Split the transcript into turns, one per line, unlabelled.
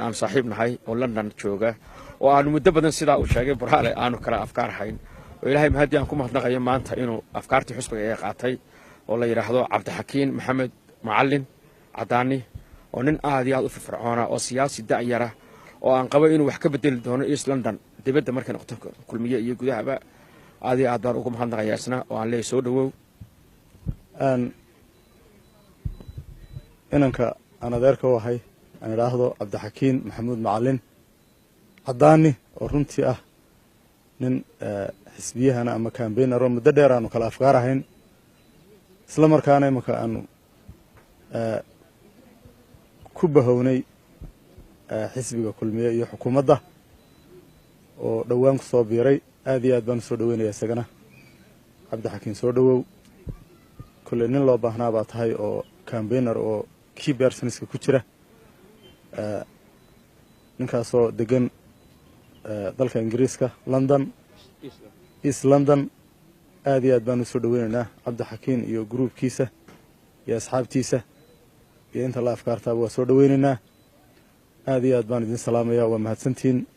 aan saaxiib nahay oo London jooga, oo aanu muddo badan, sidaa uu sheegay Buraale, aanu kala afkaar hayn, oo Ilaahay mahadii aan ku mahadnaqayo maanta inuu afkaartii xusbiga iga qaatay, oo la yidhaahdo Cabdixakiin Maxamed Macalin Cadaani, oo nin aad iyo aad u firfircoona oo siyaasi da'yara, oo aan qabo inuu wax ka bedeli doono East London dibadda markay noqoto Kulmiye iyo gudahaba. Aad iyo aad baan ugu mahadnaqayaa isna, oo aan leeyahy soo dhowow.
Inanka aan adeerka u ahay, aan idhaahdo Cabdixakiin Maxamuud Macalin Cadaani, oo runtii ah nin xisbiyahana ama cambainer oo muddo dheer aanu kala afkaar ahayn, isla markaana imanka aanu ku bahownay xisbiga Kulmiye iyo xukuumadda, oo dhowaan ku soo biiray. Aad iyo aad baan usoo dhaweynaya isagana. Cabdixakiin, soo dhowow. Kolley nin loo baahnaa baa tahay oo cambainer oo key personska ku jira, ninkaasoo degan dalka Ingiriiska, London, East London. Aad iyo aad baan usoo dhaweynaynaa Cabdixakiin iyo gruubkiisa iyo asxaabtiisa iyo inta la afkaartaaba waa soo dhaweynaynaa. Aad iyo aad baan idin salaamaya, waa mahadsantihiin.